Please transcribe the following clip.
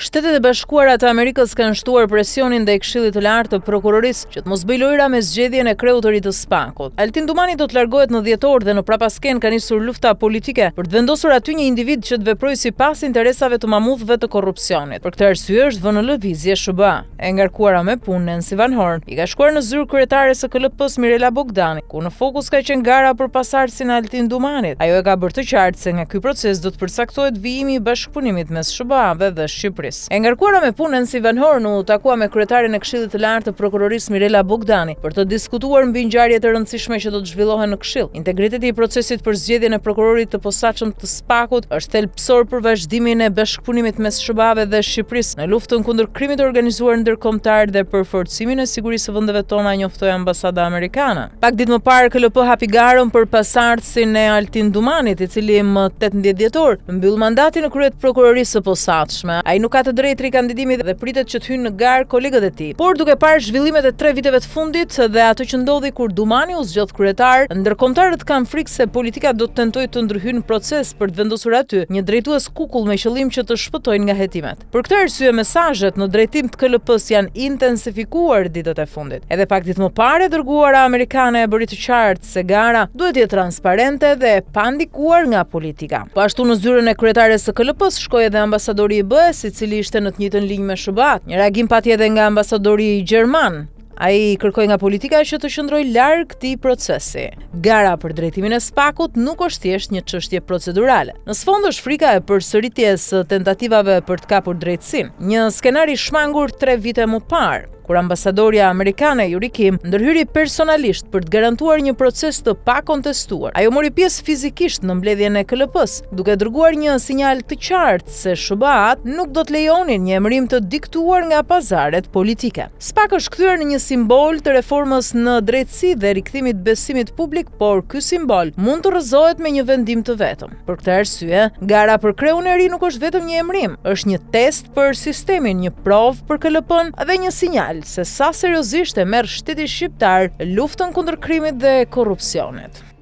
Shtetet e Bashkuara të Amerikës kanë shtuar presionin ndaj Këshillit të Lartë të Prokurorisë që të mos bëjë lojra me zgjedhjen e kreut të ri të SPAK-ut. Altin Dumani do të largohet në dhjetor dhe në prapaskenë ka nisur lufta politike për të vendosur aty një individ që të veprojë sipas interesave të mamuthëve të korrupsionit. Për këtë arsye është vënë në lëvizje SHBA. E ngarkuara me punë Nancy Van Horn i ka shkuar në zyrë kryetares së KLP-së Mirela Bogdani, ku në fokus ka qenë gara për pasardhësin e Altin Dumanit. Ajo e ka bërë të qartë se nga ky proces do të përcaktohet vijimi i bashkëpunimit mes SHBA-ve dhe Shqipërisë. E ngarkuara me punë Nancy Van Horn u takua me kryetaren e Këshillit të Lartë të Prokurorisë Mirela Bogdani për të diskutuar mbi ngjarjet e rëndësishme që do të zhvillohen në Këshill. Integriteti i procesit për zgjedhjen e prokurorit të posaçëm të SPAK-ut është thelbësor për vazhdimin e bashkëpunimit mes SHBA-ve dhe Shqipërisë në luftën kundër krimit të organizuar ndërkombëtar dhe për forcimin e sigurisë së vendeve tona, njoftoi ambasada amerikane. Pak ditë më parë KLP hapi garën për pasardhësin e Altin Dumanit, i cili më 18 dhjetor mbyll mandatin në krye të prokurorisë së posaçme. Ai nuk ka të drejtë rikandidimi dhe pritet që të hyjnë në garë kolegët e tij. Por duke parë zhvillimet e tre viteve të fundit dhe atë që ndodhi kur Dumani u zgjodh kryetar, ndërkombëtarët kanë frikë se politika do të tentojë të ndërhyjë në proces për të vendosur aty një drejtues kukull me qëllim që të shpëtojnë nga hetimet. Për këtë arsye mesazhet në drejtim të KLP-së janë intensifikuar ditët e fundit. Edhe pak ditë më parë e dërguara amerikane e bëri të qartë se gara duhet të jetë transparente dhe e pandikuar nga politika. Po ashtu në zyrën e kryetares së KLP-së shkoi edhe ambasadori i BE-së, i cili ishte në të njëjtën linjë me SHBA-të. Një reagim pati edhe nga ambasadori gjerman, Ai kërkoi nga politika që të qëndrojë larg këtij procesi. Gara për drejtimin e SPAK-ut nuk është thjesht një çështje procedurale. Në sfond është frika e përsëritjes së tentativave për të kapur drejtësinë, një skenar i shmangur tre vite më parë, kur ambasadorja amerikane Yuri Kim ndërhyri personalisht për të garantuar një proces të pakontestuar. Ajo mori pjesë fizikisht në mbledhjen e KLP-së, duke dërguar një sinjal të qartë se SHBA-të nuk do të lejonin një emërim të diktuar nga pazaret politike. SPAK është kthyer në një simbol të reformës në drejtësi dhe rikthimit të besimit publik, por ky simbol mund të rrëzohet me një vendim të vetëm. Për këtë arsye, gara për kreun e ri nuk është vetëm një emërim, është një test për sistemin, një provë për KLP-në dhe një sinjal se sa seriozisht e merr shteti shqiptar luftën kundër krimit dhe korrupsionit.